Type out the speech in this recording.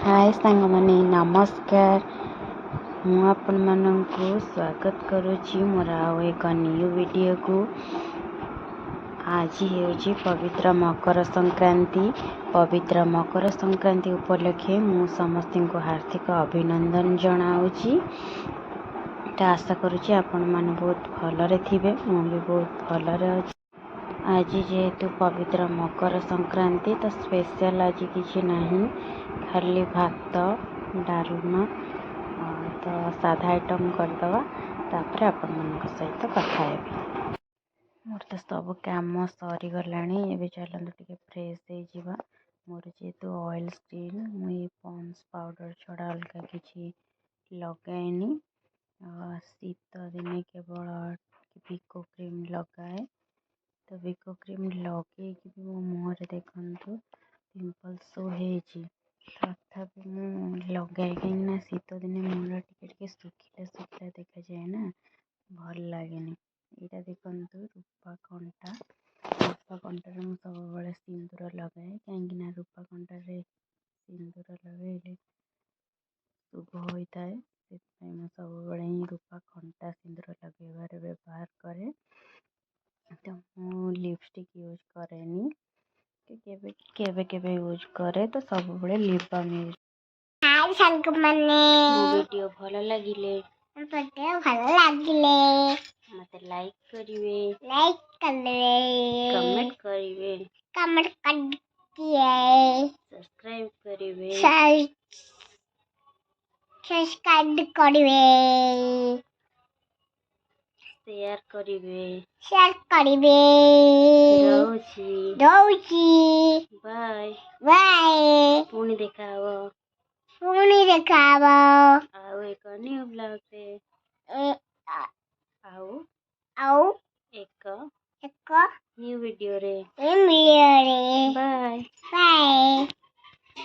ହାଏ ସାଙ୍ଗମାନେ, ନମସ୍କାର। ମୁଁ ଆପଣମାନଙ୍କୁ ସ୍ୱାଗତ କରୁଛି ମୋର ଆଉ ଏକ ନ୍ୟୁ ଭିଡ଼ିଓକୁ। ଆଜି ହେଉଛି ପବିତ୍ର ମକର ସଂକ୍ରାନ୍ତି। ପବିତ୍ର ମକର ସଂକ୍ରାନ୍ତି ଉପଲକ୍ଷେ ମୁଁ ସମସ୍ତଙ୍କୁ ହାର୍ଦ୍ଦିକ ଅଭିନନ୍ଦନ ଜଣାଉଛି। ତ ଆଶା କରୁଛି ଆପଣମାନେ ବହୁତ ଭଲରେ ଥିବେ। ମୁଁ ବି ବହୁତ ଭଲରେ ଅଛି। ଆଜି ଯେହେତୁ ପବିତ୍ର ମକର ସଂକ୍ରାନ୍ତି, ତ ସ୍ପେଶାଲ ଆଜି କିଛି ନାହିଁ, ଖାଲି ଭାତ, ଡାଲମା, ତ ସାଧା ଆଇଟମ୍ କରିଦେବା। ତାପରେ ଆପଣମାନଙ୍କ ସହିତ କଥା ହେବି। ମୋର ତ ସବୁ କାମ ସରିଗଲାଣି। ଏବେ ଚାଲନ୍ତୁ ଟିକେ ଫ୍ରେଶ୍ ହେଇଯିବା। ମୋର ଯେହେତୁ ଅଏଲ୍ ସ୍କିନ୍, ମୁଁ ଏଇ ପଣ୍ଡ୍ସ ପାଉଡ଼ର ଛଡ଼ା ଅଲଗା କିଛି ଲଗାଏନି। ଶୀତ ଦିନେ କେବଳ ଭିକୋ କ୍ରିମ୍ ଲଗାଏ। ତ ଭିକୋ କ୍ରିମ୍ ଲଗେଇକି ବି ମୋ ମୁହଁରେ ଦେଖନ୍ତୁ ପିମ୍ପଲ୍ସ ସବୁ ହେଇଛି। ତଥାପି ମୁଁ ଲଗାଏ, କାହିଁକିନା ଶୀତ ଦିନେ ମୁହଁଟା ଟିକେ ଟିକେ ଶୁଖିଲା ଶୁଖିଲା ଦେଖାଯାଏ ନା, ଭଲ ଲାଗେନି। ଏଇଟା ଦେଖନ୍ତୁ ରୂପା କଣ୍ଟା। ରୂପା କଣ୍ଟାରେ ମୁଁ ସବୁବେଳେ ସିନ୍ଦୁର ଲଗାଏ, କାହିଁକିନା ରୂପା କଣ୍ଟାରେ ସିନ୍ଦୁର ଲଗାଇଲେ ଶୁଭ ହୋଇଥାଏ। ସେଥିପାଇଁ ମୁଁ ସବୁବେଳେ ହିଁ ରୂପା କଣ୍ଟା ସିନ୍ଦୁର ଲଗାଇବାରେ ବ୍ୟବହାର କରେ। ତ ମୁଁ ଲିପଷ୍ଟିକ୍ ୟୁଜ୍ କରେନି କି କେବେ କେବେ କେବେ ୟୁଜ୍ କରେ। ତ ସବୁବେଳେ ଲିପ୍ ବାମ୍ ୟୁଜ୍। ହାଇ ସାଙ୍ଗମାନେ। ମୋ ଭିଡ଼ିଓ ଭଲ ଲାଗିଲେ, ଭିଡ଼ିଓ ଭଲ ଲାଗିଲେ, ମୋତେ ଲାଇକ୍ କରିବେ, ଲାଇକ୍ କରିବେ, କମେଣ୍ଟ କରିବେ, କମେଣ୍ଟ କରିଦିଏ, ସବସ୍କ୍ରାଇବ୍ କରିବେ, ସବସ୍କ୍ରାଇବ୍ କରିବେ, ସେୟାର କରିବେ। ସେୟାର କରିବେ। ରହୁଛି। ରହୁଛି। ବାଏ। ବାଏ। ପୁଣି ଦେଖା ହବ। ପୁଣି ଦେଖା ହବ। ଆଉ ଏକ ନ୍ୟୁ ବ୍ଲଗ୍ରେ। ଆଉ ଆଉ ଏକ ଏକ ନ୍ୟୁ ଭିଡ଼ିଓରେ। ଭିଡ଼ିଓରେ। ବାଏ। ବାଏ।